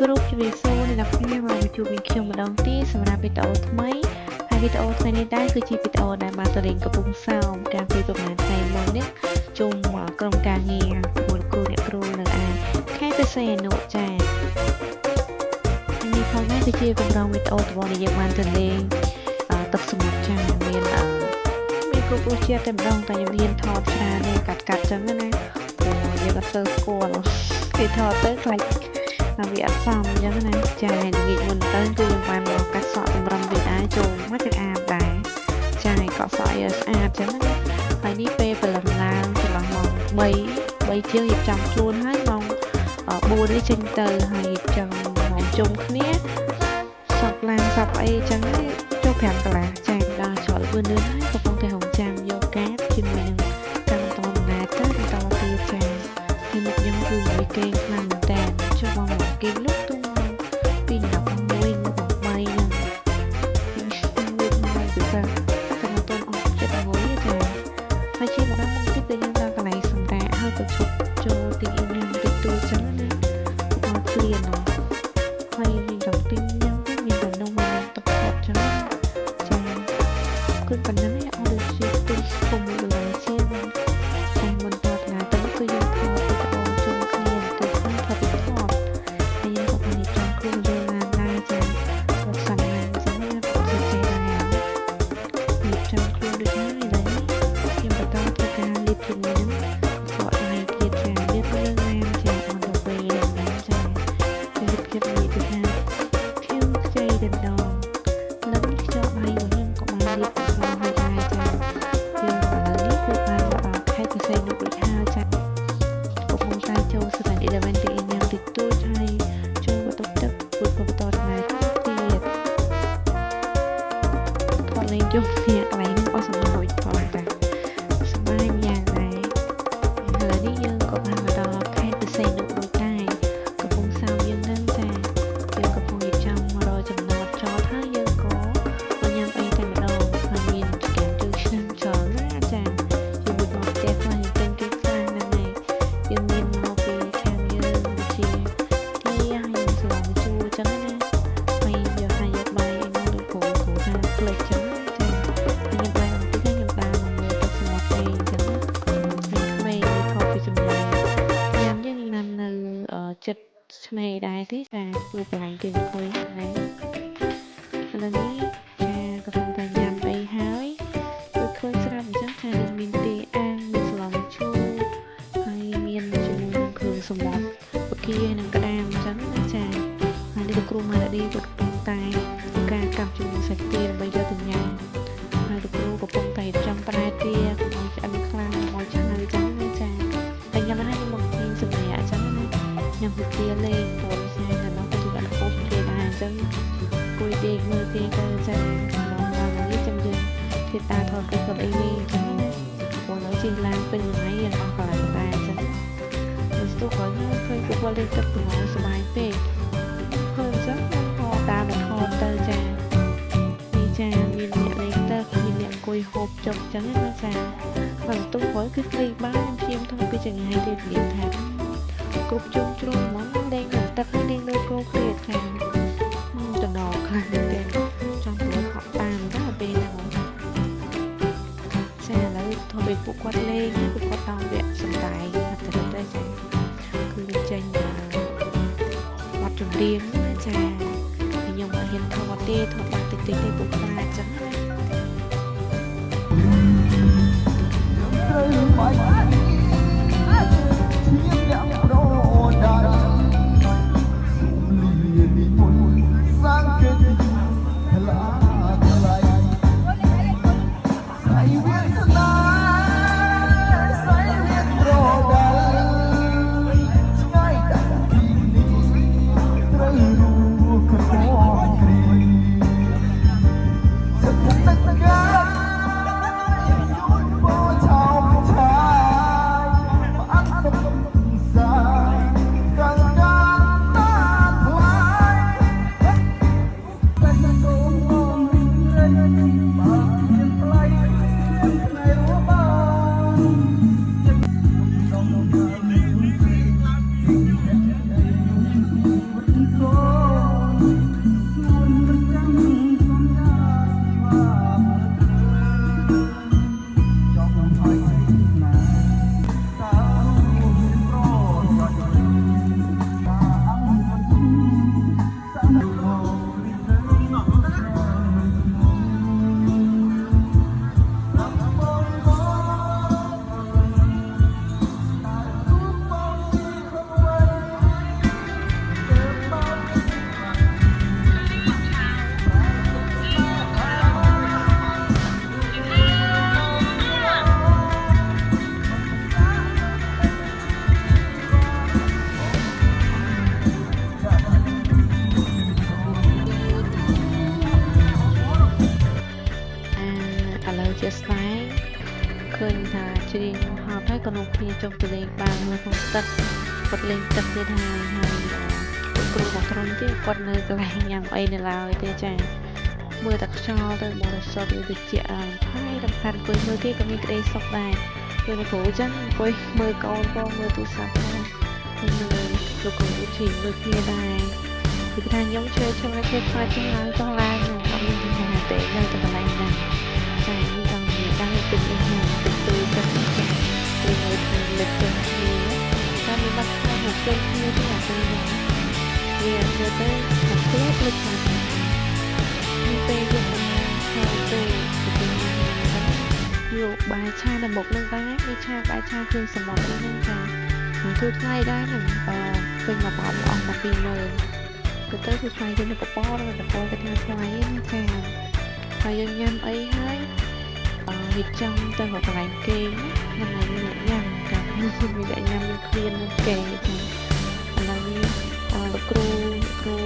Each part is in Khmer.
គ្រប់ជំរាបសួរអ្នកនរគ្នាមកជួបនឹងខ្ញុំម្ដងទៀតសម្រាប់វីដេអូថ្មីហើយវីដេអូថ្ងៃនេះដែរគឺជាវីដេអូដែលបានទៅរៀនកំពង់សោមកាលពីប្រហែលថ្ងៃមុននេះជុំក្រុមការងារមួយគ្រូអ្នកគ្រូនៅឯខេត្តព្រះសីហនុចានេះផងដែរគឺជាកម្រងវីដេអូដំបូងដែលយើងបានទៅលេងទឹកសមុទ្រចាមានមានគ្រប់រសជាតិតែម្ដងតែខ្ញុំហ៊ានថតច្រើនទេកាត់កាត់ចឹងណាព្រោះយើងអត់សូវស្គាល់គេថតទៅខ្លាចតែវាអត់សមអញ្ចឹងណាចាល្ងាចមុនទៅគឺខ្ញុំបានមកកាត់សក់តម្រឹមវាដែរចូលមកទាំងអាបដែរចាកក់សក់ឲ្យស្អាតអញ្ចឹងណាហើយនេះពេលព្រលឹមឡើងចន្លោះម៉ោង3 3ជាងរៀបចំខ្លួនហើយម៉ោង4នេះចេញទៅហើយរៀបចំមកជុំគ្នាសក់ឡានសក់អីអញ្ចឹងចូល5កន្លះចាដល់ច្រកលឿនលឿនហើយកំពុងតែរងចាំយកកាតជាមួយនឹងការបន្តដំណើរទៅបន្តទៀតចាហើយមុខខ្ញុំគឺមួយគេងខ្លាំងមែនតើចុះបងមកគេងលុកទុំពី10 1មក3ហ្នឹងមួយមកពីសាតែមិនទាន់អស់ចិត្តងុយចាហើយជាម្ដងមកទៀតគឺយើងដល់កន្លែងសម្រាប់ហើយក៏ឈប់ចូលទិញអីញ៉ាំតិចតួចចឹងណាមកឃ្លានណោះហើយយើងចង់ទិញញ៉ាំទៅមានតែនំមានទឹកសុទ្ធចឹងចាគឺប៉ុណ្ណឹងឯងអស់ដូចជាទិញ6ដុល្លារជាងតែមុនតដំណើរទៅគឺយើងថតវីដេអូជុំគ្នាទៅក្នុងថតពីថតហើយយើងក៏បានរៀបចំខ្លួនយកឡានដែរចារត់សាំឡានចឹងណាចេះចេះដែររៀបចំខ្លួនដូចហើយឥឡូវនេះខ្ញុំបន្តធ្វើការលាបជាមួយនឹងសក់ដៃទៀតចាលាបលើឡានចា on the way ឡើងចាគឺខ្ញុំនិយាយទៅថាខៀវខ្ចីតែម្ដងឥឡូវនេះខ្យល់ដៃរបស់ខ្ញុំក៏បានលាបសហើយដែរចាយើងឥឡូវនេះគឺបានមកដល់ខេត្តព្រះសីហនុរួចហើយចាកំពុងតែចូល7-Eleven ទៅញ៉ាំតិចតួចហើយចូលបន្ទប់ទឹករួចក៏បន្តដំណើរទៀតថតលេងជុំគ្នាកន្លែងនេះអស់សំណូចផងតាសប្បាយយ៉ាងដែរឥឡូវនេះយើងក៏បានមកដល់ខេត្តព្រះសីហនុរួចដែរកំពង់សោមយើងនឹងចាយើងកំពុងរៀបចំមករកចំណតចតហើយយើងក៏មកញ៉ាំអីតែម្ដងហើយមានចង្កាំជើងឆ្នាំច្រើនណាចាជាមួយមកផ្ទះខ្លះយើងទិញគេខ្លះហ្នឹងហើយយើងមានមកពីខាងយើងដូចជាទាហើយនឹងស្លម្ជូរអញ្ចឹងណាហើយយកហើយយកបាយអីមកដូចគ្រូគ្រូថាផ្លេចចឹងណាចាហើយខ្ញុំបាយបន្តិចហើយខ្ញុំដើរមកមើលទឹកសមុទ្រទេអញ្ចឹងណាហើយក្មេងវាថតពីចម្ងាយញ៉ាំយើងញ៉ាំនៅចិត្តឆ្នេរដែរទេចាគឺកន្លែងគេអង្គុយដែរឥឡូវនេះចាកំពុងតែញ៉ាំអីហើយគឺឃើញស្រាប់អញ្ចឹងថានឹងមានទីអាំងមានស្លម្ជូរហើយមានជាមួយនឹងគ្រឿងសមុទ្រពគានិងក្តាមអញ្ចឹងណាចាហើយនេះលោកគ្រូម៉ារ៉ាឌីគាត់កំពុងតែការកាប់ជាមួយសាច់ទាដើម្បីយកទៅញ៉ាំហើយលោកគ្រូកំពុងតែរៀបចំប្រែទាកុំឲ្យឆ្អិនខ្លាំងកុំឲ្យឆៅអញ្ចឹងណាចាតែញ៉ាំហើយខ្ញុំមកញ៉ាំសម្រាប់អញ្ចឹងណាញ៉ាំពគាលេងព្រោះដោយសារនៅនោះក៏ជាអ្នកហូបគេដែរអញ្ចឹងអង្គុយដេកមើលគេទៅចាដល់ដល់នេះចាំយើងធ្វើតាថតគេក៏អីលេងអញ្ចឹងណាព្រោះនៅជិះឡានពេញមួយថ្ងៃយើងអស់កម្លាំងដែរអញ្ចឹងទៅស្ទុះក្រោយមកឃើញពួកគាត់លេងទឹកប្រងសប្បាយពេកឃើញអញ្ចឹងខ្ញុំក៏តាមមកថតទៅចានេះចាមានអ្នកលេងទឹកមានអ្នកអង្គុយហូបចុកអញ្ចឹងណាចាហើយស្ទុះក្រោយគឺភ្លេចបានខ្ញុំព្យាយាមថតពីចង្ងាយទេនិយាយថាគ្រប់ជុំជ្រុងហ្មងលេងក្នុងទឹកហើយលេងលើគោគ្នាចាតំណខ្លាំងមែនទែនចង់ទៅហក់តាមតែពេលហ្នឹងចាឥឡូវថតពីពួកគាត់លេងហើយពួកគាត់ដល់វគ្គសំដែងអត់ទៅទេចាគឺវាចេញបទចម្រៀងណាចាខ្ញុំអត់ហ៊ានថតទេថតបានតិចតិចទេពួកខ្លាចចឹងណា ត្រូវបាច់ឈាមអ្នកប្រដៅសូមលានិពន្ធសាងកិច្ចថ្លាថ្លៃស្អីវាសនាស្អីវាប្រដៅឆ្ងាយដាក់ពីនេះត្រូវរួក្រគ្រីទឹកទឹកកាយជូនបោឆោមឆា គ្នាចុះទៅលេងបាល់នៅក្នុងទឹកគាត់លេងទឹកទៀតហើយហើយលោកគ្រូមួយក្រុមទៀតគាត់នៅកន្លែងញ៉ាំអីនៅឡើយទេចាមើលតែខ្យល់ទៅបរិសុទ្ធវាត្រជាក់ហើយរំខានអង្គុយមើលគេក៏មានក្តីសុខដែរគឺលោកគ្រូចឹងអង្គុយមើលកូនផងមើលទូរស័ព្ទផងហើយមើលលោកគ្រូជិះមើលគ្នាដែរគឺថាខ្ញុំជឿជឿជឿខ្លាចចង់ឡើងចង់ឡើងហ្នឹងអត់មានបញ្ហាទេនៅតែកន្លែងហ្នឹងចាខ្ញុំចង់និយាយដល់តិចនេះណាតិចទូចឹងចាគឺមើលថាលិចចឹងគ្នាតែមានបាត់ខ្លាចមកជុំគ្នាទេអាពេលហ្នឹងវាមើលទៅមកព្រាបលិចមកនេះពេលយើងបានហើយទៅទៅហ្នឹងយកបាយឆានៅមុខនឹងដែរមានឆាបាយឆាគ្រឿងសមុទ្រអីហ្នឹងចាខ្ញុំធ្វើថ្លៃដែរហ្នឹងអឺពេញមួយបោមអស់មក20000ទៅទៅគឺថ្លៃជាងនៅកប៉នៅកប៉គេថាថ្លៃណាចាហើយយើងញ៉ាំអីហើយអឺរៀបចំទៅរកកន្លែងគេងហ្នឹងហើយមានអ្នកញ៉ាំកាលមានអ្នកញ៉ាំមានឃ្លាននឹងគេចាឥឡូវនេះអឺលោកគ្រូគ្រូ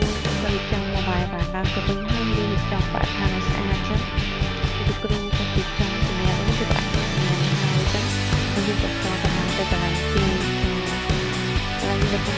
ក៏រៀបចំមកបាយបានដល់ទៅវិញហើយរៀបចំបរិស្ថានឲ្យស្អាតចឹងលោកគ្រូក៏រៀបចំសម្រាប់នេះគឺផ្អាកញ៉ាំហើយចឹងហើយយើងបន្តដំណើរទៅកន្លែងគេចាកន្លែងនេះកំពុង